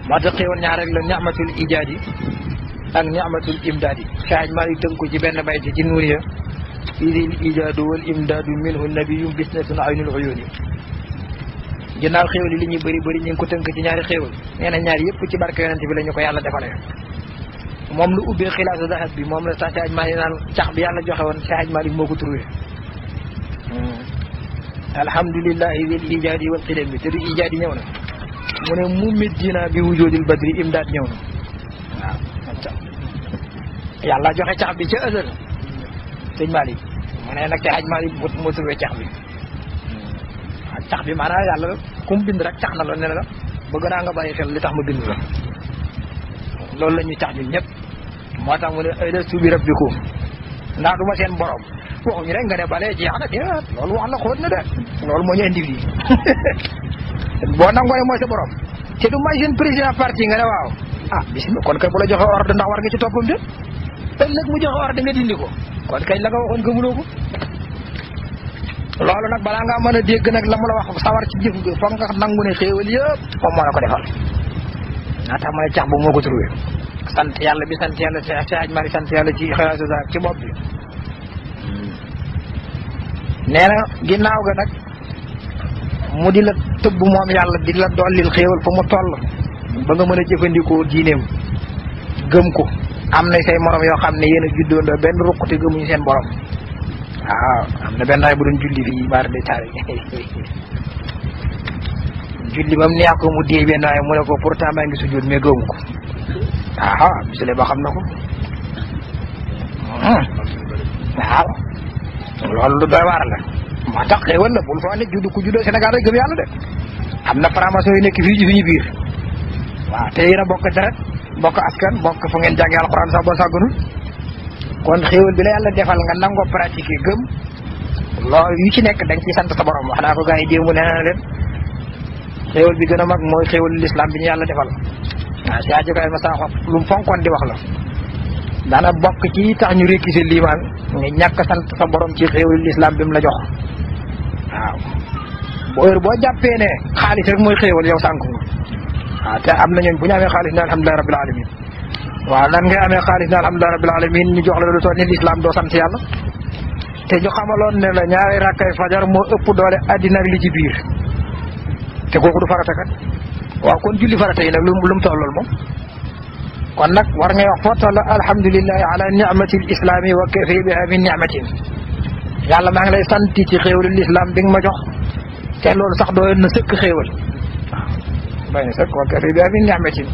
moo tax xéewal ñaar rek la ni'matul ijaadi ak ni'matul imdaadi Sëriñ Maalik tënk ko ci benn bayti ci nuuriya idil ijaadu wal imdaadu minhu nabiyum bisnatun aynul uyuuni ginnaaw xéewal yi li ñuy bëri bëri ñu ngi ko tënk ci ñaari xéewal nee na ñaari yëpp ci barke yonent bi la ñu ko yàlla defalee moom lu ubbee xilaasu zahab bi moom la sax Sëriñ Maalik naan cax bi yàlla joxe woon Sëriñ Maalik moo ko trouvé alhamdulillahi dil ijaadi wal xidam bi te du ijaadi ñëw na mu ne mu middina bi wujudil badri imdaad ñëw na waaw yàlla joxe cax bi ca ësël sëñ Malick mu ne nag Sëriñ Malick moo trouvé cax bi waaw cax bi maanaam yàlla ku mu bind rek cax na la ne la bëgg naa nga bàyyi xel li tax ma bind la loolu la ñuy cax ñun ñëpp moo tax mu ne alastu bi rabbikum ndax du ma seen borom waxuñu rek nga ne balee jeex na déet loolu wax la xóot na de loolu moo ñu indi fii boo nangoo ne mooy sa borom te du may seen président parti nga ne waaw ah bisimilah kon kay bu la joxe ordre ndax war nga ci toppam de ëllëg mu joxe ordre nga dindi ko kon kay la nga waxoon gëmuloo ko loolu nag balaa ngaa mën a dégg nag la mu la wax sawar ci jëf gi foog nga nangu ne xéewal yëpp moom moo la ko defal naa tax ma ne cax bu moo ko trouvé sant yàlla bi sant yàlla Sëriñ Malick sant yàlla ci xelaasu sa ci bopp bi nee na ginnaaw ga nag mu di la tëbb moom yàlla di la dollil xéewal fa mu toll ba nga mën a jëfandikoo diineem gëm ko am na say morom yoo xam ne yéen a juddoondoo benn ruqute gëmuñu seen borom waaw am na benn waay bu doon julli fii baar de taari julli ba mu neex ko mu dee benn waay mu ne ko pourtant maa ngi sujjóot mais gëmu ko waaw bisile ba xam na ko waaw loolu lu doy waar la moo tax xéewal la bul foo ne juddu ku juddoo Sénégal rek gëm yàlla de am na franc-maçon yu nekk fii ci suñu biir waaw te yéen a bokk deret bokk askan bokk fu ngeen jàngee alxuraan sax boo sàgganul kon xéewal bi la yàlla defal nga nangoo pratiquer gëm loolu yu ci nekk dañ ciy sant sa borom wax naa ko gars yi démb nee na leen xéewal bi gën a mag mooy xéewal l'islam bi ñu yàlla defal waaw si ajokaay ma saa lu mu fonkoon di wax la daana bokk ci tax ñu réquisé liimaan nga ñàkk sant sa borom ci xéewal l'islam bi mu la jox waaw boo heure boo jàppee ne xaalis rek mooy xéewal yow sànku nga waaw te am na ñooñ bu ñu amee xaalis ne alhamdulilah rabbil alamin waaw nan ngay amee xaalis ne alhamdulilah rabbil alamin ñu jox la lu toll ni l'islam doo sant yàlla te ñu xamaloon ne la ñaari rakkay fajar moo ëpp doole addina ak li ci biir te kooku du farata kat waaw kon julli farata yi nag lu mu tollool moom kon nag war ngay wax foo toll alhamdulilahi ala ni'mati l islami wa kafi biha min ni'matin yàlla maa ngi lay sant ci xéewalul islam bi nga ma jox te loolu sax doo na sëkk xéewal waaw doy na sëkk wa kafi biha min ni'matin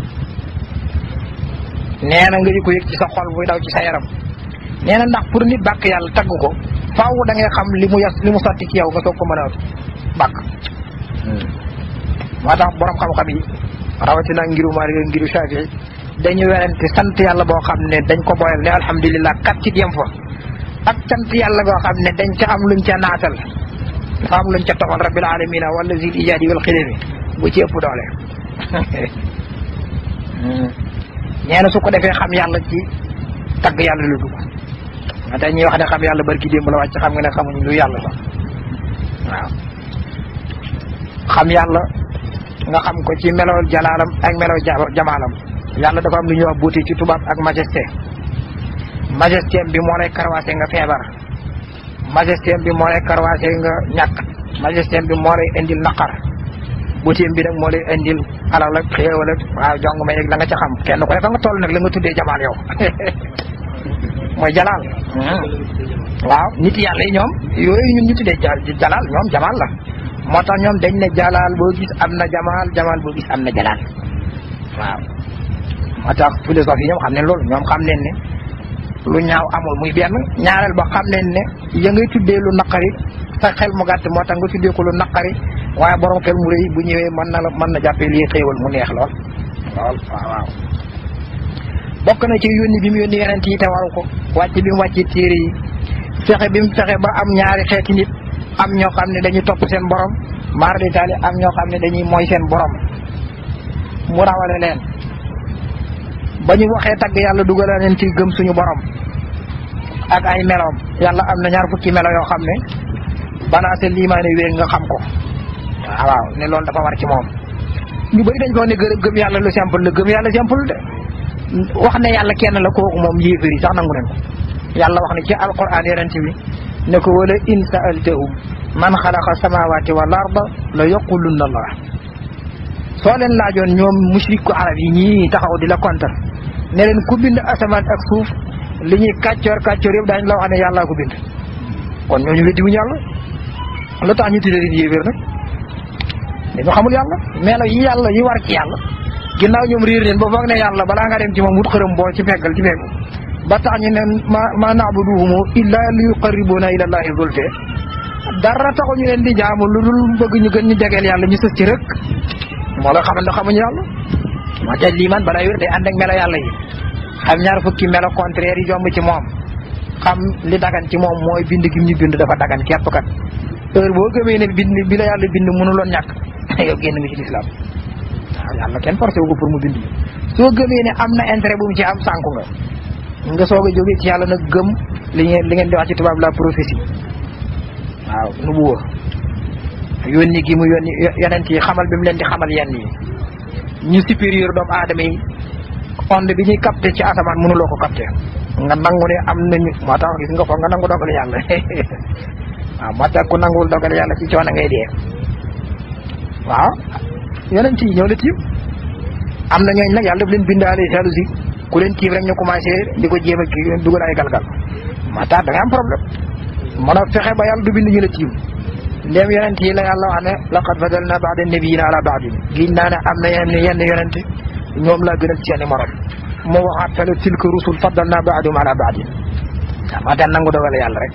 nee na nga di ko yëg ci sa xol buy daw ci sa yaram nee na ndax pour nit bàkk yàlla tagg ko faaw da ngay xam li mu sotti ci yow nga soog ko mën a bàkk moo tax borom xam-xam yi rawatina ngiru Maalik ak ngiru Shaafi'i dañu werante sant yàlla boo xam ne dañ ko boyal ne alhamdulilah kat ci yem fa ak sant yàlla boo xam ne dañ ca am luñ ca naatal dafa am luñ ca toxal rabbil alamina wala zil ijaadi wal xidami bu ci ëpp doole nee na su ko defee xam yàlla ci tagg yàlla lu dugg nga tey ñuy wax ne xam yàlla barki démb la wàcc xam nga ne xamuñu lu yàlla sax waaw xam yàlla nga xam ko ci melool jalaalam ak melool jamaalam yàlla dafa am lu ñuy wax beauté ci tubaab ak majesté majesté bi moo lay karwaase nga feebar majesté bi moo lay karwaase nga ñàkk majesté bi moo lay indil naqar beauté bi nag moo lay indil alal ak xéewal ak waaw jong ma yeeg la nga ca xam kenn ko ne fa nga toll nag la nga tuddee jamaal yow mooy jalaal waaw nit yàlla yi ñoom yooyu ñun ñu tuddee jalaal ñoom jamaal la moo tax ñoom dañ ne jalaal boo gis am na jamaal jamaal boo gis am na jalaal waaw moo tax philosophie ñoom xam ne loolu ñoom xam leen ne lu ñaaw amul muy benn ñaareel ba xam leen ne ya ngay tuddee lu naqari sa xel mu gàtt moo tax nga tuddee ko lu naqari waaye borom xel mu rëy bu ñëwee mën na jàppee lii xéewal mu neex lool waaw bokk na ci yónni bi mu yónni yeneen yi te waru ko wàcc bi mu wàcc téere yi fexe bi mu fexe ba am ñaari xeeti nit am ñoo xam ne dañuy topp seen borom maar di taali am ñoo xam ne dañuy mooy seen borom mu rawale leen ba ñu waxee tagg yàlla dugal leen ci gëm suñu borom ak ay meloom yàlla am na ñaar fukki melo yoo xam ne balaa sa liimaane wéeg nga xam ko waaw ne loolu dafa war ci moom ñu bëri dañ ko ne gëm yàlla lu simple la gëm yàlla simple de wax ne yàlla kenn la kooku moom yéefar yi sax nangu nañ ko yàlla wax ne ci alquran yonent bi ne ko wala in sa'altahum man xalaqa samawati wal arda la yaqulunna allah soo leen laajoon ñoom mushriku arab yi ñii taxaw di la kontar ne leen ku bind asamaan ak suuf li ñuy kàccoor yëpp daañu la wax ne yàllaa ko bind kon ñooñu weddi wuñu yàlla lu tax ñu tuddee leen yéefar nag dañu xamul yàlla melo yi yàlla yi war ci yàlla ginnaaw ñoom réer leen ba foog ne yàlla balaa nga dem ci moom wut xërëm boo ci feggal ci feggu ba tax ñu ne ma na'buduhum illa li yuqarribuna ila allahi zulfa dara taxu ñu leen di jaamu lu dul bëgg ñu gën ñu jegeel yàlla ñu sës ci rek moo la xamal ne xamuñu yàlla moo tax liimaan balaa wér day ànd ak melo yàlla yi xam ñaar fukki melo contraire yi jomb ci moom xam li dagan ci moom mooy bind gi ñu bind dafa dagan képp kat heure boo gëmee ne bind bi la yàlla bind mënuloon ñàkk yow génn nga ci lislaam waaw yàlla kenn forcé wu ko pour mu bind soo gëmee ne am na intérêt bu mu ci am sànku nga soog a jógee ci yàlla nag gëm li ngeen di wax ci tubaab la prophétie waaw nu bu wóor yónni gi mu yónni yonent yi xamal bi mu leen di xamal yenn yi ñu supérieur doomu aadama yi onde bi ñuy capté ci asamaan mënuloo ko capté nga nangu ne am nañu moo tax gis nga foog nga nangu dogal yàlla waaw moo tax ku nanguwul dogal yàlla ci coono ngay dee waaw yonent yi ñëw la tiim am na ñooñ nag yàlla daf leen bindaale jalousie ku leen tiim rek ñu commencé di ko jéem a kii dugal ay galgal moo tax da nga am problème mën a fexe ba yàlla du bind ñu la tiim ndéem yonent yi la yàlla wax ne laqad fadalna ba'da nabiyina ala ba'din giñ naa ne am na yenn yonent ñoom laa gënal ci seeni morom moo waxaat fele tilka rusul faddalna ba'dahum ala ba'din waaw moo tax nangu dogal yàlla rek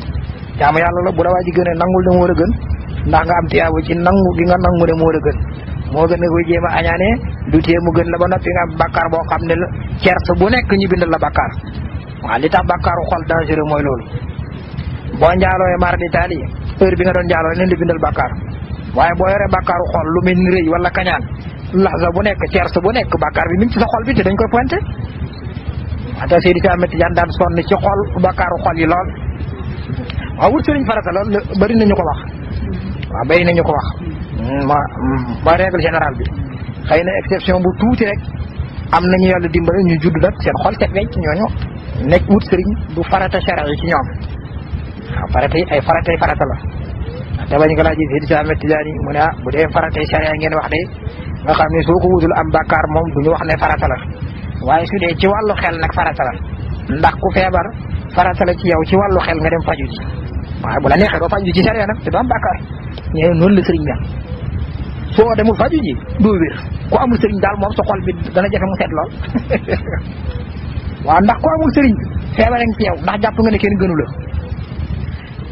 jaamu yàlla la bu la waa ji gën a nangul ne moo la gën ndax nga am tiyaabu ci nangu gi nga nangu ne moo la gën moo gën a koy jéem a añaanee du tee mu gën la ba noppi nga am bàkkaar boo xam ne la cerce bu nekk ñu bindal la bàkkaar waaw li tax bàkkaaru xol dangereux mooy loolu boo njaalooyee mar di taali heure bi nga doon njaaloo leen di bindal bàkkaar waaye boo yoree bàkkaaru xol lu mel ni rëy wala kañaan laxza bu nekk cerce bu nekk bàkkaar bi mi ngi ci sa xol bi te dañ koy pointé ata Seydi Si Ahmed Tidiane daan sonn ci xol bàkkaaru xol yi lool waaw wut sëriñ farata la bëri nañu ko wax waaw bëri nañu ko wax ba règle générale bi xëy na exception bu tuuti rek am nañu yàlla dimbale ñu judd nag seen xol set wecc ñooñu nekk wut sëriñ du farata charia yi ci ñoom waaw farata yi ay faratay farata la te bañ ko laajee Seydi Si Ahmed Tidiane mu ne bu dee faratay charia ngeen wax de nga xam ne soo ko wutul am bàkkaar moom du ñu wax ne farata la waaye su dee ci wàllu xel nag farata la ndax ku feebar farata la ci yow ci wàllu xel nga dem faju ji waaye bu la neexee doo faju ji ci charia nag te doo am bàkkaar ñee noonu la sëriñ mel soo demul faju ji doo wér ku amul sëriñ daal moom sa xol bi dana jafe mu seet lool waaw ndax ku amul sëriñ feebar nga ci yow ndax jàpp nga ne kenn gënu la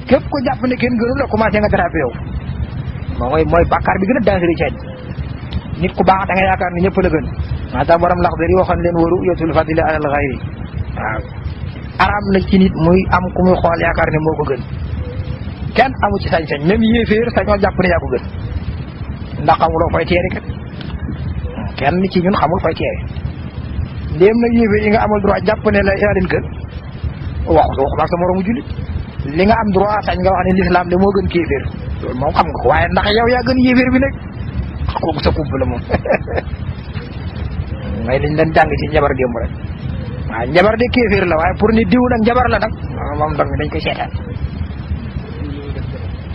képp ko jàpp ne kenn gënu la commencé nga dérapé yow mooy bàkkaar bi gën a dangereux ci nit ku baax da nga yaakaar ni ñëpp la gën maa tax borom lax dari waxoon leen waru yatul fadli alal xayri waaw araam na ci nit muy am ku muy xool yaakaar ne moo ko gën kenn amu ci sañ-sañ même yéeféer sañoo jàpp ne yaa ko gën ndax xamuloo fay teere kat kenn ci ñun xamul fay teere ndéem nag yéeféer yi nga amul droit jàpp ne la yaa leen gën waxu maag sa moromu jullit li nga am droit sañ nga wax ne l'islam de moo gën kéeféer loolu moom xam nga ko waaye ndax yow yaa gën yéeféer bi nag kooku sa kubb la moom ngay liñ leen jàng ci njabar démb rek waaw njabar de kéeféer la waaye pour ni diw nag njabar la nag moom donc dañ koy seetaan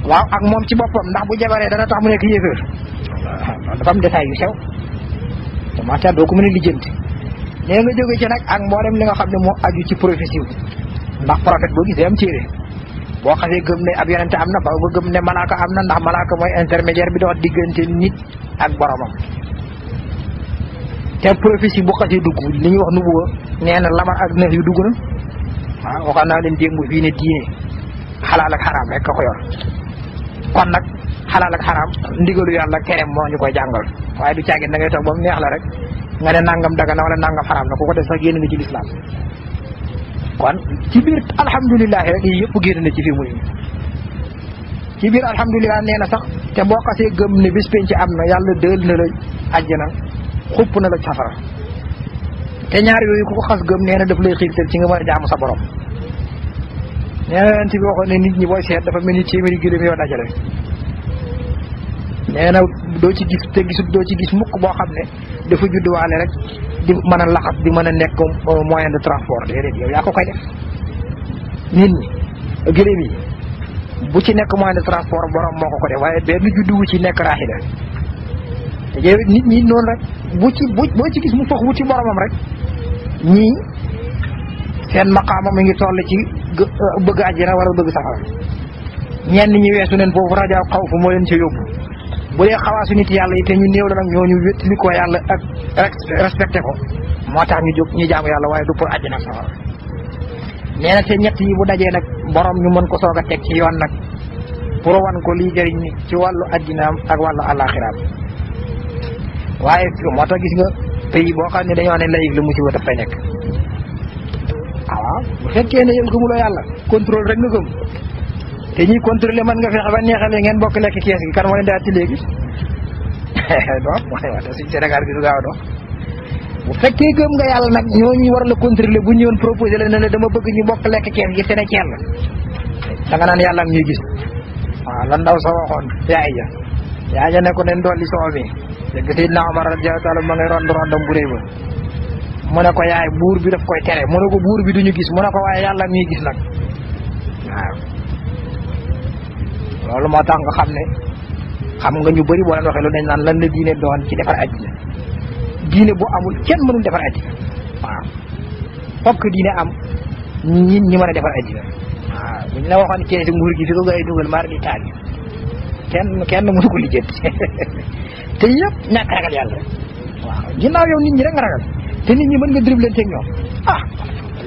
waaw ak moom ci boppam ndax bu jabaree dana tax mu nekk yéeféer waaw dafa am détail yu sew commencé doo ko mën a lijjanti nee nga jóge ci nag ak mboolem li nga xam ne moo aju ci prophétie ndax prophète boo gisee am téere boo xasee gëm ne ab yonente am na fa nga gëm ne malaaka am na ndax malaaka mooy intermédiaire bi dox diggante nit ak boromam te prophétie bu xasee dugg li ñuy wax nubuwa nee na lamar ak neex yu dugg na waaw waxoon naa leen démb fii ne diine xalaal ak xaraam rek ka ko yor kon nag xalaal ak xaraam ndigalu yàlla kereem moo ñu koy jàngal waaye du caagin da ngay toog ba mu neex la rek nga ne nangam daga na wala nangam xaraam na ku ko def sax génn nga ci lislaam kon ci biir alhamdulilah rek yi yëpp génn na ci fi mu ne ci biir alhamdulilah nee na sax te boo xasee gëm ne bis penc am na yàlla dël na la àjjana xupp na la safara te ñaar yooyu ku ko xas gëm nee na daf lay xiirtal ci nga mën a jaamu sa borom nee na leen ci bi waxoon ne nit ñi booy seet dafa mel ni téeméeri gëlëm yoo dajale nee na doo ci gis te gisut doo ci gis mukk boo xam ne dafa judduwaale rek di mën a laxas di mën a nekk moyen de transport déedéet yow yaa ko koy def. nit ñi gëléem yi bu ci nekk moyen de transport borom moo ko def waaye benn judduwu ci nekk raaxida te yow nit ñi noonu rek boo ci gis mu fox wuti boromam rek ñii seen maqaama mi ngi toll ci bëgg àjjana wala bëgg safara ñenn ñi weesu neen foofu rajo xaw fu moo leen ci yóbbu bu dee xawaasu nit yàlla yi te ñu néew la nag ñooñu wéttali ko yàlla ak respecté ko moo tax ñu jóg ñu jaamu yàlla waaye du pour àjjana ak safara nee na te ñett yi bu dajee nag borom ñu mën ko soog a teg ci yoon nag pour wan ko lii jëriñ ci wàllu àddinaam ak wàllu àllaaxiraam waaye moo tax gis nga pays boo xam ne dañoo ne layig la musiba daf fay nekk waaw bu fekkee ne yow gëmuloo yàlla contrôle rek nga gëm te ñuy contrôler mën nga fexe ba neexalee ngeen bokk lekk kees gi kan moo leen di atti léegi donc mooy wax suñ Sénégal gi du gaaw a dox bu fekkee gëm nga yàlla nag ñooñu war la contrôler bu ñëwoon proposé la ne la dama bëgg ñu bokk lekk kees gi Sénégal la da nga naan yàlla ak ñuy gis waaw lan ndaw sa waxoon yaay ja ne ko nen dolli soo mi dégg Seydina Omar radiyallahu taala ma ngay rondam bu réy ba mu ne ko yaay buur bi daf koy tere mu ne ko buur bi duñu gis mu ne ko waaye yàlla ak ñuy gis nag waaw loolu moo tax nga xam ne xam nga ñu bëri boo leen waxee lu dañ naan lan la diine doon ci defar àddina diine bu amul kenn mënul defar àddina waaw fokk diine am ñi mën a defar àddina waaw bu ñu la waxoon keesi nguur gi fi ko gay dugal maar di taal kenn mënu ko lijjanti te yëpp ñàkk ragal yàlla rek waaw ginnaaw yow nit ñi rek nga ragal te nit ñi mën nga dribble teeg ñoom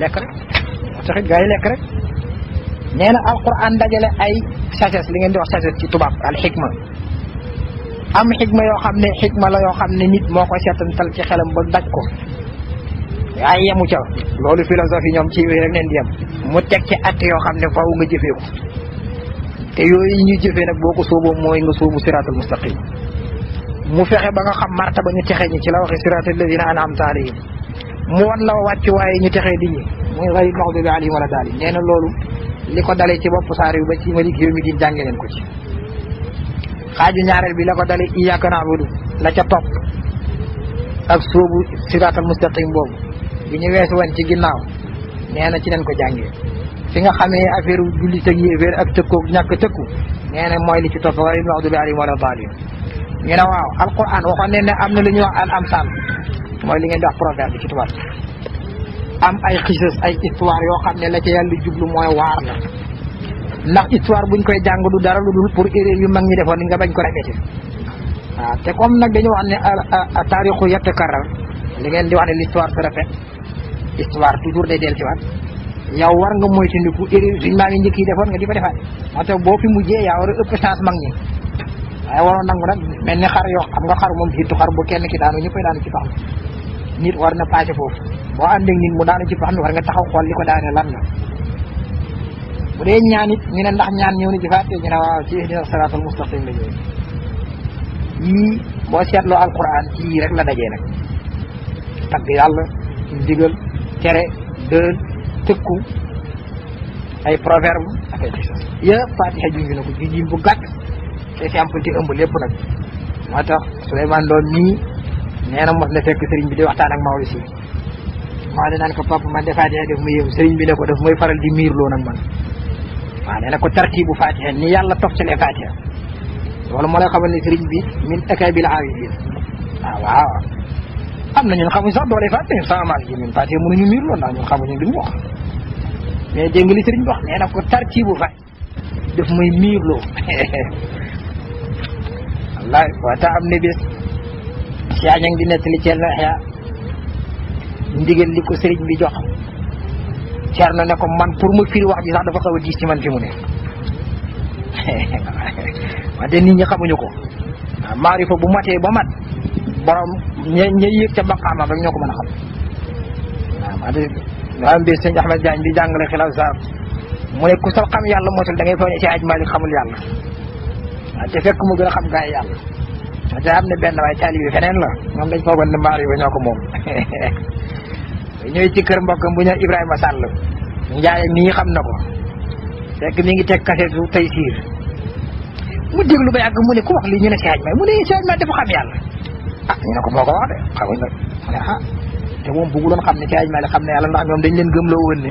lekk rek moo taxit gaa yi lekk rek nee na alquran dajale ay sagesse li ngeen di wax sagesse ci tubaab al xikma am xikma yoo xam ne xikma la yoo xam ne nit moo koy seetantal ci xelam ba daj ko waaye yemu ca loolu philosophie ñoom ci yooyu rek leen di yem mu teg ci att yoo xam ne faaw nga jëfee ko te yooyu ñuy jëfee nag boo ko sooboo mooy nga soobu siraatal mustaqim mu fexe ba nga xam martaba ñu texee ñi ci la waxe siraatal ladina an'amta alayhim mu wan la wàcc waaye ñu texee di ñi muy ghayril maghdubi alayhim wala daalin nee na loolu li ko dalee ci bopp saar yu ba ci malik yawmi din jànge leen ko ci xaaju ñaareel bi la ko dalee iyyaka na'budu la ca topp ak soobu siraatal mustaqim boobu bi ñu weesu woon ci ginnaaw nee na ci leen ko jàngee fi nga xamee affaire jullit ak yéeféer ak tëkkoog ñàkk tëkku nee na mooy li ci topp ghayril maghdubi alayhim wala daalin ñu ne waaw alquran waxoon ne am na lu ñuy wax al amsal mooy li ngeen di wax proverbe bi ci tubaab am ay xisas ay histoire yoo xam ne la ca yàlla jublu mooy waar la ndax histoire buñ koy jàng du dara lu dul pour erreur yu mag ñi defoon ni nga bañ ko répété waaw te comme nag dañu wax ne taarixu yatakarrar li ngeen di wax ne l'histoire se répète histoire toujours day del ci waat yow war nga moytandiku erreur suñ maa ngi njëkk yi defoon nga di ko defaat moo tax boo fi mujjee yaa war a ëpp chance mag ñi waaye waroon nangu nag mel ni xar yoo xam nga xar moom xiitu xar bu kenn ki daanu ñëppay daanu ci pax mi nit war na passé foofu boo àndeeg nit mu daanu ci pax mi war nga taxaw xool li ko daane lan la bu dee ñaan it ñu ne ndax ñaan ñëw na ci fàtte ñu ne waaw ci ihdina siraatal mustaqim la ñëw yii boo seetloo alquran ci yii rek la dajee nag tagg yàlla ndigal tere dël tëkku ay proverbe ak ay xisas yëpp fatiha junj na ko junjin bu gàtt te simple te ëmb lépp nag moo tax Souleymane doon nii nee na mos na fekk sëriñ bi di waxtaan ak Maodo si Maodo naan ko papa man de fatiha def ma yëngu sëriñ bi ne ko daf mooy faral di miir loo nag man waaw nee na ko tartibu fatiha ni yàlla toftalee fatiha loolu moo lay xamal ne sëriñ bi min akaabil aarifin waaw am na ñun xamuñ sax doole fatiha sama maag ji ñun fatiha mënuñu miir loo ndax ñun xamuñu li mu wax mais dégg nga li sëriñ bi wax nee na ko tartibu fatiha daf mooy miir loo wallaay waata am ne bés yaa ña ngi di nettali Thierno Yaxya ndigal li ko sëriñ bi jox Thierno ne ko man pour ma firi wax ji sax dafa xaw a diis ci man fi mu ne wante nit ñi xamuñu ko waaw maarifa bu matee ba mat borom ña yëg ca maqaamam rek ñoo ko mën a xam waaw wante daa am bés sëñ Ahmed Diagne bi jàngale xilaaf sax mu ne ku sal xam yàlla motul da ngay foog ne si aj Malik xamul yàlla waaw te fekk mu gën a xam gaa yi yàlla te am na benn waaye taalibe bi feneen la moom dañ foogoon ne mbaar yi ba ñoo ko moom ñëwee ci kër mbokkam bu ñëw Ibrahima Sall njaay nii xam na ko fekk mi ngi teg kasetu Taysiir mu déglu ba yàgg mu ne ku wax lii ñu ne Cheikh Hadj Malick mu ne Cheikh Hadj Malick dafa xam yàlla ñu ne ko moo ko wax de xamuñ nag mu ne te moom bëgguloon xam ne Cheikh Hadj Malick xam ne yàlla ndax ñoom dañ leen gëmloo woon ne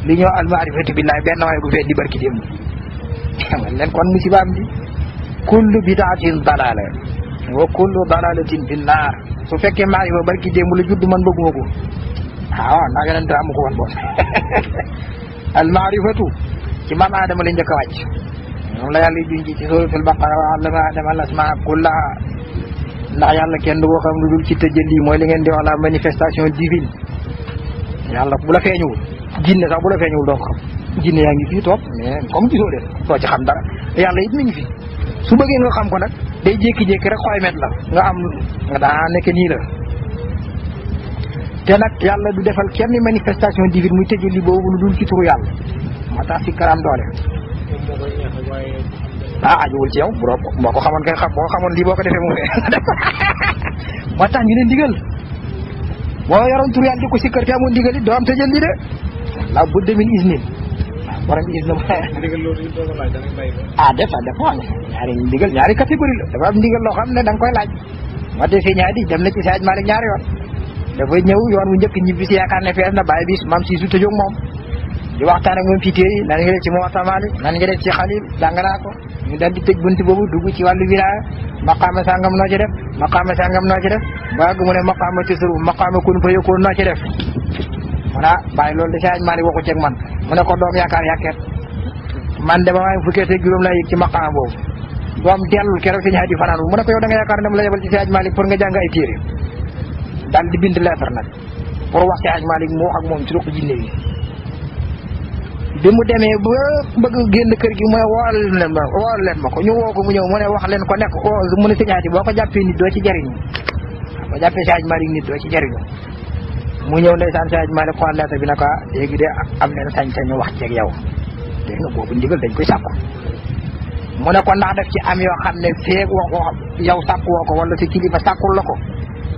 li ñoo almaarifatu billahi benn waaye bu fee di barki démb xamal leen kon musibaam bi kullu bidaatin dalaala wa kullu dalaalatin fi naar su fekkee maarifa barki démb la judd man bëgguma ko waaw ndax yonent amu ko woon boon almaarifatu ci maam Adama la njëkk a wàcc moom la yàlla junj ci suratul baqara wa allama Adama al asmaa kullaha ndax yàlla kenn du ko xam lu dul ci tëjëli mooy li ngeen di wax la manifestation divine yàlla bu la feeñuwul jinne sax bu la feeñuwul doo ko xam jinne yaa ngi fii toog mais comme gisoo leen doo ci xam dara yàlla it mi ngi fi su bëggee nga xam ko nag day jékki-jékki rek xooy met la nga am nga daa nekk nii la te nag yàlla du defal kenn manifestation divine muy tëjëli boobu lu dul ci turu yàlla moo tax si karam doole ajuwul ci yow boo ko xamoon kay xam boo xamoon lii boo ko defee mu ne moo tax ñu ne ndigal boo yoroon tur yàlla di ko sikkar te amoon ndigal it doo am tëjal li de la budda min isnin borom bi isna dafa ñaari ndigal ñaari catégorie la dafa am ndigal loo xam ne da nga koy laaj moo tax si ñaari dem na ci Hadj Malick ñaari yoon dafay ñëw yoon wu njëkk ñibbi si yaakaar ne fees na bàyyi bis maam si su tëjoog moom di waxtaan ak moom ci téere yi nan nga def ci Muwatta Maalik nan nga def ci Xalil jàng naa ko ñu daal di tëj bunt boobu dugg ci wàllu wilaaya maqaama sangam noo ci def maqaama sangam noo ci def baag mu ne maqaama tasarruf maqaama kun fa yakun noo ci def mu ne bàyyi loolu de Hadj Malick waxu ceeg man mu ne ko doom yaakaar yàkkeet man de ba maay fukkee te juróom laa yëg ci maqaama boobu doom dellul keroog si ñaar di fanaan mu ne ko yow da nga yaakaar ne mu la yebal ci Hadj Malick pour nga jàng ay téere daal di bind lettre nag pour wax ci Hadj Malick mu wax ak moom ci ruq jinne yi bi mu demee ba bëgg génn kër gi mu ne wool leen ma ko ñu woo ko mu ñëw mu ne wax leen ko nekk mu ne sëñ Hadi boo ko jàppee nit doo ci jariñu boo jàppee si Hadj Malick nit doo ci jariñu mu ñëw ndeysaan si Hadj Malick xool lettre bi ne ko léegi de am leen sañ-sañu wax ceeg yow dégg nga boobu ndigal dañ koy sàkku mu ne ko ndax daf ci am yoo xam ne feeg woo ko yow sàkku woo ko wala si kilifa sàkkul la ko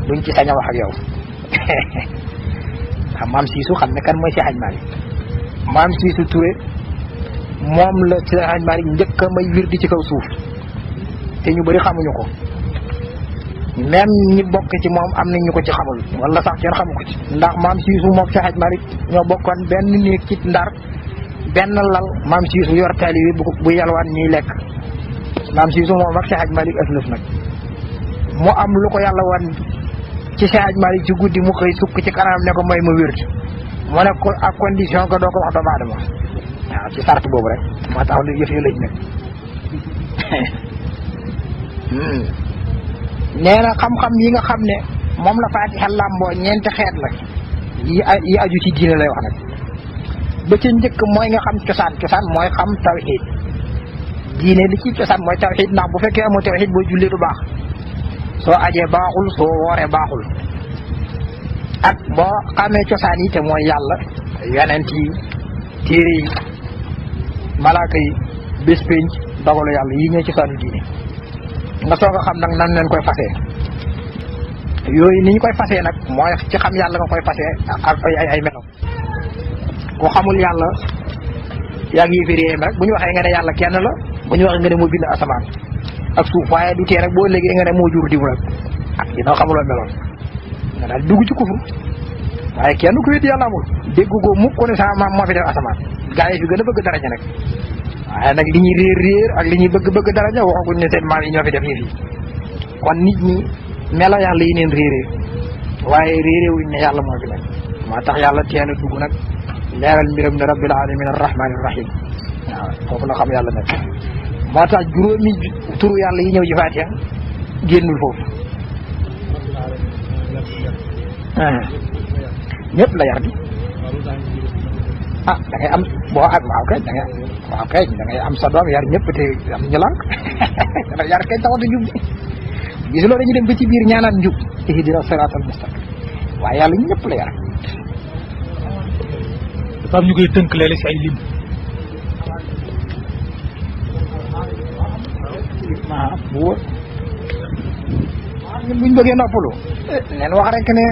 duñ ci sañ a wax ak yow xam maam siisu xam ne kan mooy si Hadj Malick maam Siisu Touré moom la ci Hadj Malick njëkk a may wirdi ci kaw suuf te ñu bëri xamuñu ko même ñi bokk ci moom am nañ ñu ko ci xamul wala sax kenn xamu ko ci ndax maam Siisu moom ci Hadj Malick ñoo bokkoon benn néeg ci Ndar benn lal maam Siisu yor taalibe bu yalwaan ñuy lekk maam Siisu moom ak ci Hadj Malick aslëf nag mu am lu ko yàlla wan ci Hadj Malick ci guddi mu xëy sukk ci kanam ne ko may ma wirdi mu ne ko ak condition que doo ko wax doomu aadama waaw ci sart boobu rek moo tax lu yëf yi lëj nag nee na xam-xam yi nga xam ne moom la Faatiha làmboo ñeenti xeet la yi aju ci diine lay wax nag ba ca njëkk mooy nga xam cosaan mooy xam tawxiid diine li ci cosaan mooy tawxiid ndax bu fekkee amoo tawxiid boo jullee du baax soo ajee baaxul soo wooree baaxul ak boo xamee cosaan yi te mooy yàlla yonent yi téere yi malaaka yi bés penc dogalu yàlla yi ñooy cosaanu diine nga soog a xam nag nan leen koy fasee yooyu ni ñu koy fasee nag mooy ci xam yàlla nga koy fasee ak ay melo ku xamul yàlla yaa ngi yëféer rek bu ñu waxee nga ne yàlla kenn la bu ñu waxee nga ne moo bind asamaan ak suuf waaye du tee rek boo léegi nga ne moo jur diw rek ak dina xamuloo meloon nga daal dugg ci kufur waaye kenn ku wéet yàlla amul dégg ko mukk ko ne sama maam moo fi def asamaan gaa yi fi gën a bëgg daraja nag waaye nag li ñuy réer ak li ñuy bëgg daraja waxaguñ ne seen maam yi ñoo fi def yëf yi kon nit ñi melo yàlla yi neen réeree waaye réeree wuñ ne yàlla moo fi nekk moo tax yàlla teel a dugg nag leeral mbiram ne rabbil alamin arrahmani arrahim waaw foofu la xam yàlla nekk moo tax juróomi turu yàlla yi ñëw ci Faatiha génnul foofu ñëpp la yar di da ngay am boo ak waaw kay da ngay am sa doom yar ñëpp te am ñu lànk yar kay taxatu jub de gis loolu dañuy dem ba ci biir ñaanaan njub ihdina siratal mustaqim waaye yàlla ñëpp la yar dafa am ñu koy tënk léeg-léeg si ay lim bu wóor buñ bëggee noppalu leen wax rek ne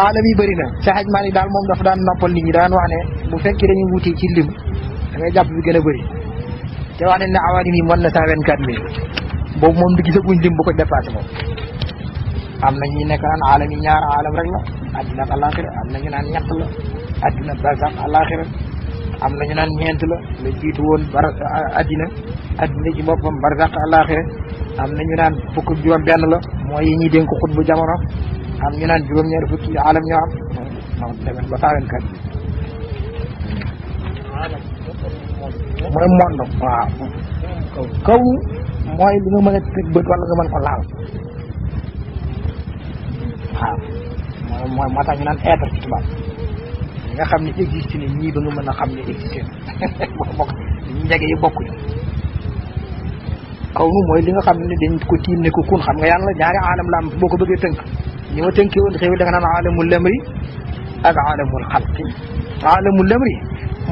alam yi bëri na Cheikh Hadj Malick daal moom dafa daan noppal nit ñi daan wax ne bu fekkee dañuy wuti ci lim da ngay jàpp bi gën a bëri te wax nañ ne awaalim yi mën na 124 000 boobu moom du gisaguñ lim bu ko dépassé moom. am na ñuy nekk naan aalam yi ñaar aalam rek la addina ak alaxira am na ñu naan ñett la addina barzaq alaxira am na ñu naan ñeent la la jiitu woon addina ci boppam barzaq alaxira am na ñu naan fukk ak juróom benn la mooy yi ñuy dénk xut bu jamono am ñu naan juróom-ñaari fukki aalam ñoo am moom tamit ba 124 mooy monde waaw kaw mooy li nga mën a teg bët wala nga mën ko laal waaw mooy moo tax ñu naan être ci tubaab li nga xam ne existe ne ñii ba nga mën a xam ne existe na bokk ñu njege yi bokkuñu kaw nu mooy li nga xam ne dañ ko tiim ne ko kun xam nga yàlla ñaari aalam la am boo ko bëggee tënk ñi ma tënkee woon xëy da nga naan aalamul lamri ak aalamul xalqi aalamul lamri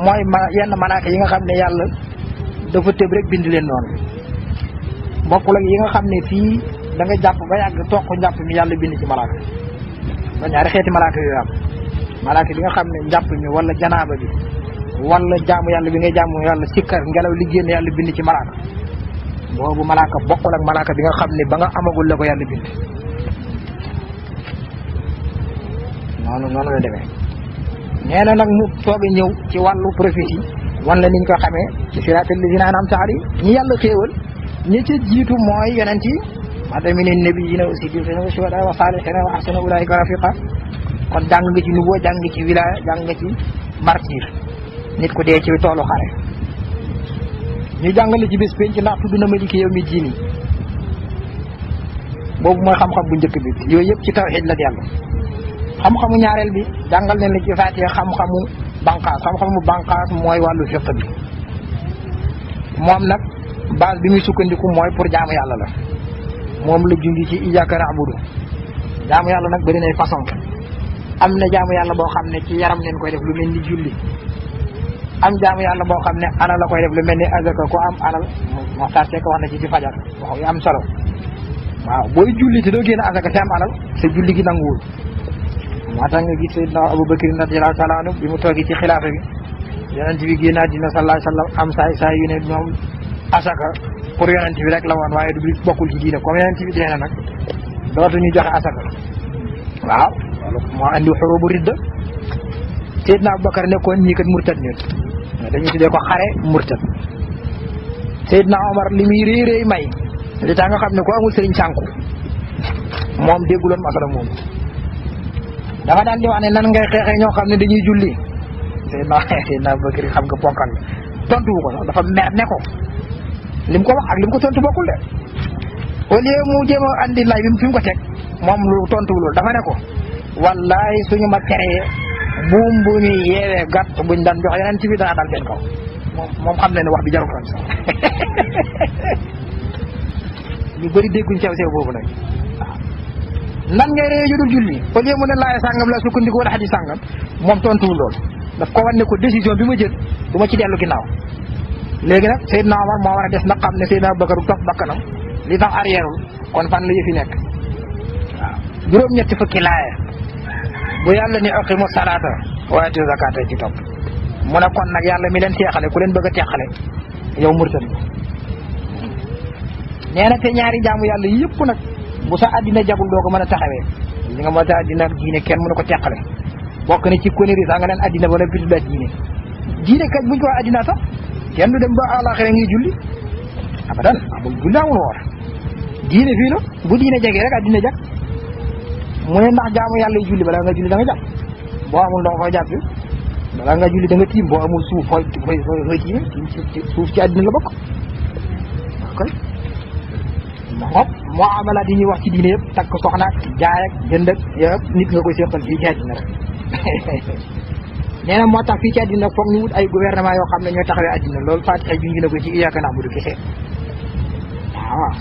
mooy yenn malaaka yi nga xam ne yàlla dafa tëb rek bind leen noonu bokkul ak yi nga xam ne fii da nga jàpp ba yàgg toog njàpp mi yàlla bind ci malaaka ba ñaari xeeti malaaka yooyu am malaaka bi nga xam ne njàpp mi wala janaaba bi wala jaamu yàlla bi ngay jaamu yàlla sikkar ngelaw li génn yàlla bind ci malaaka boobu malaaka bokkul ak malaaka bi nga xam ne ba nga amagul la ko yàlla bind noonu la demee nee na nag mu toog a ñëw ci wàllu prophétie wan la niñ ko xamee ci siraatal lazina an'amta alayhim ñi yàlla xéewal ñi ca jiitu mooy yonent yi mata min an-nabiyyiina wa siddiqiina wa shuhadaa wa saalihiina wa hasuna ulaa'ika rafiiqa kon jàng nga ci nubuwa jàng nga ci wilaaya jàng nga ci martyr nit ko dee ci toolu xare ñu jàngale ci bés penc ndax tudd na maliki yawmi diin boobu mooy xam-xam bu njëkk bi yooyu yëpp ci tawhiid la dellu xam-xamu ñaareel bi jàngal nañ la ci Faatiha xam-xamu banqaas mooy wàllu fiqh bi moom nag base bi muy sukkandiku mooy pour jaamu yàlla la moom la jungi ci iyyaaka na'budu jaamu yàlla nag bari nay façon am na jaamu yàlla boo xam ne ci yaram leen koy def lu mel ni julli am jaamu yàlla boo xam ne alal la koy def lu mel ni azaka ko am alal Moxtaar Seck wax na ci fajar wax yu am solo waaw booy julli te doo génn azaka te am alal sa julli gi nanguwul moo tax nga gis Seydina Abu Bakr radiyallahu ta'ala anhu bi mu toogee ci xilaafa bi yonent bi génn àddina sallallahu alayhi wa sallam am saay yu ne ñoom asaka pour yonent bi rek la woon waaye du bokkul ci diine comme yonent bi dee na nag dootuñu joxe asaka waaw loolu moo andi xurubu ridda Seydina Abubakar nekkoon ñii kat murtad ñun dañuy tuddee ko xare murtad Seydina Omar li muy réy may li tax nga xam ne ko amul sëriñ sànku moom dégguloon masala moom dafa daan di wax ne nan ngay xeexee ñoo xam ne dañuy julli Seydina Abubakar xam nga ponkal tontu wu ko sax dafa mer ne ko lim ko wax ak lim ko tontu bokkul de au lieu mu jéem a andi lay bi fi mu ko teg moom lu tontuwul loolu dafa ne ko wallahi suñu ma teree buum bu ñuy yeewee gàtt buñ daan jox yeneen ci bi dana dal seen kaw moom xam ne ne wax bi jarul kon sax ñu bëri dégguñ sew boobu nag waaw nan ngay réew ju dul julli au lieu mu ne laaya sàngam la sukkandiku wala xadis sàngam moom tontuwul loolu daf ko wan ne ko décision bi ma jël du ma ci dellu ginnaaw léegi nag Seydina Omar moo war a des na xam ne Seydina Abubakar du topp bakkanam li tax arrièreul kon fan la yëfi nekk waaw juróom-ñetti fukki laaya bu yàlla ni aqimu salaata wa aatu zakata ci topp mu ne kon nag yàlla mi leen teexale ku leen bëgg a teexale yow murtad nee na te ñaari jaamu yàlla yëpp nag bu sa àddina jagul doo ko mën a taxawee li nga moo sa àddina diine kenn mënu ko teqale bokk na ci connerie sax nga leen àddina wala bitu daat diine kat buñ ko wax àddina sax kenn du dem ba àlaxira ngi julli abadan amul julli amul woor diine fii la bu diine jegee rek àddina jag mu ne ndax jaamu yàlla yi julli balaa nga julli da nga jàpp boo amul ndox fooy jàpp balaa nga julli da nga tiim boo amul suuf fooy tiime suuf ci àddina la bokk kon moom moo amalaat yi ñuy wax ci diine yëpp takk soxna ak jaay ak jënd ak yëpp nit nga koy seqal fii ci àddina rek nee na moo tax fii ci àddina foog ñu wut ay gouvernement yoo xam ne ñooy taxawee àddina loolu Fatiha junj na ko ci iyyaaka na'budu kese waaw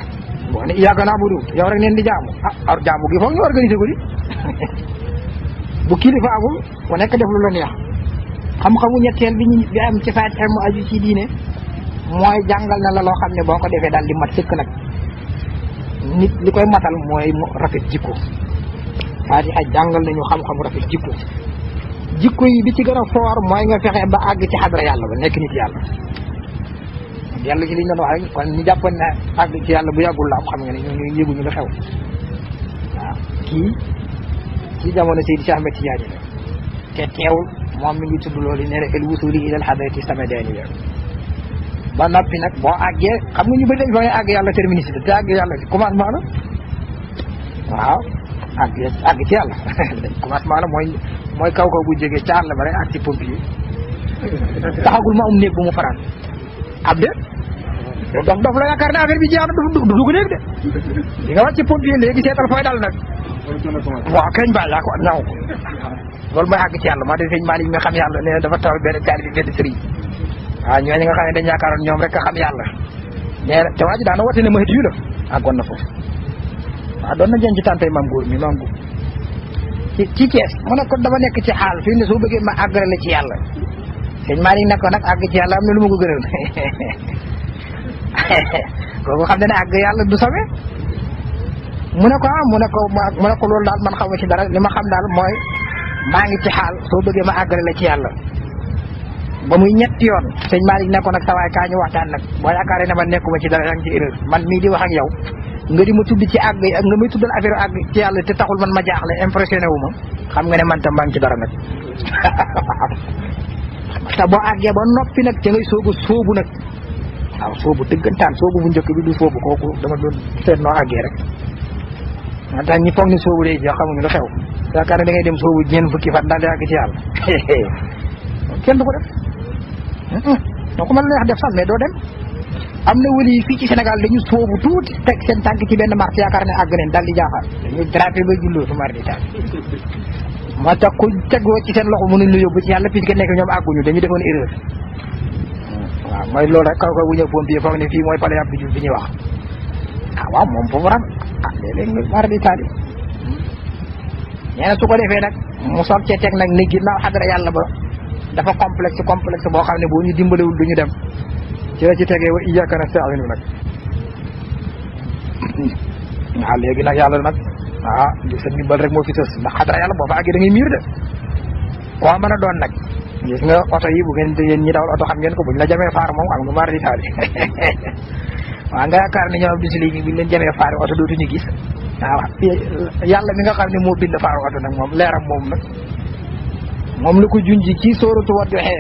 boo ne iyyaaka na'budu yow rek neen di jaamu ar jaamu gi foog ñu organiser ko di bu kilifa amul ku nekk def lu la neex xam-xamu ñetteel bi am ci Fatiha mu aju ci diine mooy jàngal na la loo xam ne boo ko defee daal di mat sëkk nag nit li koy matal mooy mu rafet jikko Fatiha jàngal nañu xam-xamu rafet jikko yi bi ci gën a foor mooy nga fexe ba àgg ci xadra yàlla ba nekk nit yàlla dellu ci li ñu doon wax rek kon ñu jàppoon ne àgg ci yàlla bu yàggul la am xam nga ne ñoo ñu yëguñu la xew waaw kii ci jamono Seydi Cheikh Ahmed Tidiane la te teewul moom mi ngi tudd loolu ne el wusuli ila al hadrati samadani ba noppi nag boo àggee xam nga ñu bëri dañ fa àgg yàlla terminus te àgg yàlla ci commencement la waaw àgg ci yàlla commencement la mooy kaw kaw bu jógee ca àll ba rek ak ci pompier taxagul ma néeg bu mu fanaan ab de dof la yaakaar ne affaire bi jeex na du dugg néeg de di nga wàcc ci pompier léegi seetal fooy dal nag waaw kañ ba yaa ko ñaw ko loolu mooy àgg ci yàlla moo tax sëñ Malick mi xam yàlla nee na dafa taw benn taalibe bi benn sëriñ waaw ñooñu nga xam ne dañ yaakaaroon ñoom rek a xam yàlla nee na te waa ji daana woote ne mahdi yu la àggoon na foofu waaw doon na jën ci tàntay maam góor mi maam góor ci Kees mu ne ko dafa nekk ci xaal fii ne soo bëggee ma àggale la ci yàlla sëñ Malick ne ko nag àgg ci yàlla am na lu ma ko gënal kooku xam ne ne àgg yàlla du sobe mu ne ko loolu daal man xaw ma ci dara li ma xam daal mooy maa ngi ci xaal soo bëggee ma àggale la ci yàlla ba muy ñetti yoon sëñ Malick ne ko nag sa waay kaa ñu waxtaan nag boo yaakaaree ne man nekkuma ci dara yaa ngi ci erreur man mii di wax ak yow nga di ma tudd ci àgg ak nga may tuddal affaire àgg ci yàlla te taxul man ma jaaxle impressionné wu ma xam nga ne man tam maa ngi ci dara nag te boo àggee ba noppi nag ca ngay soobu nag waaw soobu dëggantaan soobu bu njëkk bi du soobu kooku dama doon seet noo àggee rek moo tax ñi foog ni soobu day jeex xamuñu lu xew yaakaar ne da ngay dem soobu ñeent fukki fan daal di àgg ci yàlla kenn du ko def donc mën na def sax mais doo dem am na wëli fii ci Sénégal dañu soobu tuuti teg seen tànk ci benn marché yaakaar ne àgg neen daal di jaaxaar dañuy drapé ba julloo su mar di taal moo tax ku tegoo ci seen loxo mënuñ la yóbbu ci yàlla puisque nekk ñoom àgguñu dañu defoon erreur waaw mooy loolu rek kaw kaw bu ñëw pompier foog ne fii mooy pale yàpp bi ñuy wax ah waaw moom foofu ram léeg-léeg nga mar di taal nee na su ko defee nag mu soog cee teg nag ni ginnaaw xadara yàlla ba dafa complexe boo xam ne boo ñu dimbalewul duñu dem ci la ci tegee wa iyyaka nasta'inu nag waaw léegi nag yàlla nag li sa dimbal rek moo fi sës ndax xadara yàlla boo fa àggee da ngay miir de koo mën a doon nag gis nga oto yi bu ngeen yéen ñi dawal oto xam ngeen ko buñ la jamee faar moom xam nga maar di taali waaw nga yaakaar ne ñoom bisili bi buñ leen jamee faar oto dootuñu gis waaw yàlla mi nga xam ne moo bind faar oto nag moom leeram moom nag moom la ko junji ci sóoratu Wadduha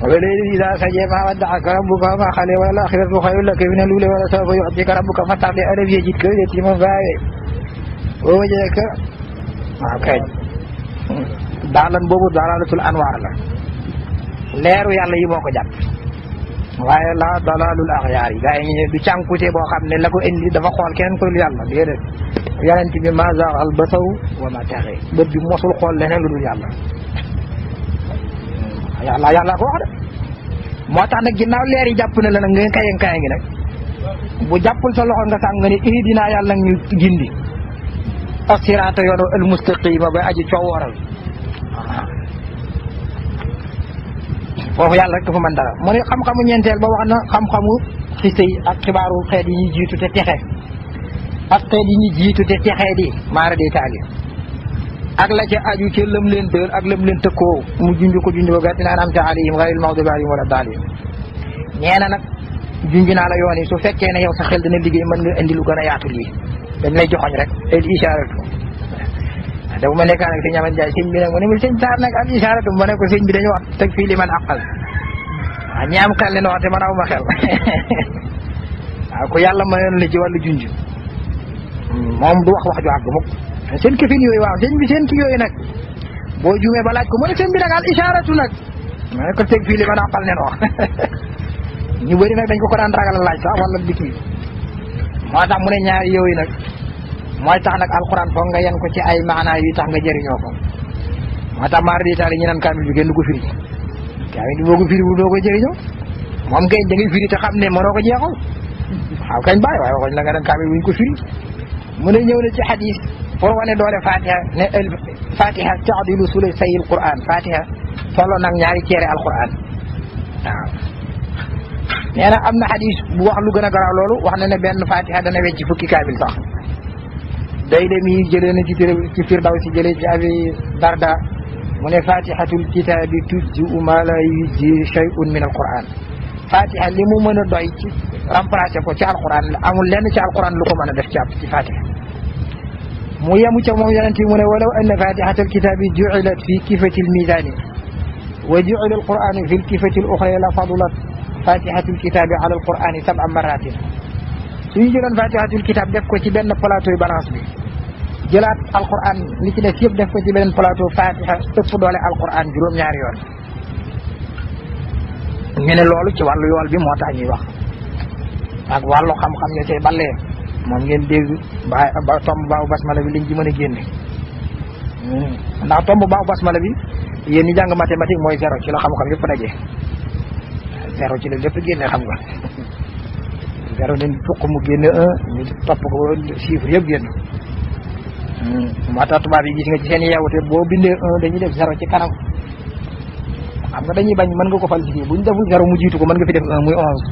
walayli idaa sajaa maa wadda'aka rabbuka wa maa qala wal aaxiratu xayrun laka mina l-uulaa wa lasawfa yu'tiika rabbuka fatardaa alam yajidka yatiiman fa'aawaa wa wajadaka waaw kay daalan boobu dalaalatul anwaar la leeru yàlla yi moo ko jàpp waaye la dalalul axyaar yi gaa yi ñu du cànkute boo xam ne la ko indi dafa xool keneen ko yàlla déedéet yonent bi ma zaagal basaru wa ma taxe bët bi mosul xool leneen lu dul yàlla yàlla ko wax de moo tax nag ginnaaw leer yi jàpp na la nag nga kaye ngi nag bu jàppul sa loxo nga sàng nga ne ihdina yàlla ñu gindi as-siraata yoonu al mustaqima ba aji coowooral foofu yàlla rek dafa mën dara mu ne xam-xamu ñeenteel ba wax na xam-xamu xiste yi ak xibaaru xeet yi ñuy jiitu te texe ak xeet yi ñuy jiitu te texee di maara day taali ak la ca aju ca lëm leen dël ak lëm leen tëkkoo mu junj ko ba gàtt na an'amta alayhim ghayril maghdubi alayhim wala daalliin ñeena nag junj naa la yoon yi su fekkee ne yow sa xel dina liggéey mën nga indi lu gën a yaatu lii dañ lay joxoñ rek al ishaaratu dafa ma nekkaan ak sëñ Amady Ndiaye sëñ bi nag mu ne ma sëñ Saar nag al ishaaratu ma ne ko sëñ bi dañu wax teg fii li man aqal waaw ñi am xel ne wax te man awma xel waaw ko yàlla mayoon la ci wàllu junj moom du wax ju àgg mukk seen këfin yooyu waaw sëñ bi seen ki yooyu nag boo juumee ba laaj ko mu ne sëñ bi nag al ishaaratu nag ma ne ko teg fii li man aqal nen wax ñu bëri nag dañ ko daan ragal laaj sax wala di kii moo tax mu ne ñaari yooyu nag mooy tax nag alquran foog nga yen ko ci ay maanaa yu tax nga jëriñoo ko moo tax maar di taali ñu naan kaamil bi kenn du ko firi kaamil bi boo ko firi bu doo ko jëriñoo moom kay da ngay firi te xam ne mënoo ko jeexal waaw kañ bàyyi waaye waxoñ la nga dem kaamil buñ ko firi mu ne ñëw na ci xadis pour wane doole fatiha ne fatiha taadilu sulusay alquran fatiha solo nag ñaari ceere alquran waaw nee na am na xadis bu wax lu gën a garaaw loolu wax na ne benn fatiha dana wecc fukki kaamil sax day dem yi jëlee na ci Firdawsi jëlee ci Abi Darda mu ne fatihatul kitaabi tujzi'u ma la yujzi shay'un min alquran fatiha li mu mën a doy ci remplacer ko ci alquran amul lenn ci alquran lu ko mën a def ci fatiha mu yemu ca moom yonent bi mu ne walaw anna fatihatal kitabi ju'ilat fi kifati almizani wa ju'ila alquranu fi lkifati alukhra la fadulat fatihatul kitabi ala alqurani 7 maratin suñu jëloon fatihatul kitab def ko ci benn plateau balance bi jëlaat alquran li ci def yëpp def ko ci beneen plateau fatiha ëpp doole alquran juróom-ñaari yoon ñu ne loolu ci wàllu yool bi moo tax ñuy wax ak wàllu xam-xam ya cay ballee moom ngeen dégg ba tomb baaw basmala bi liñ ci mën a génne ndax tomb baaw basmala bi yéen ñi jàng mathématique mooy zéro ci la xam-xam yëpp dajee zéro ci la lépp génne xam nga zéro dañ fukk mu génne un ñu topp ko chiffre yëpp génn moo tax tubaab yi gis nga ci seen yeewute boo bindee un dañuy def zéro ci kanam xam nga dañuy bañ mën nga ko falsifier bu ñu deful zéro mu jiitu ko mën nga fi def un muy 11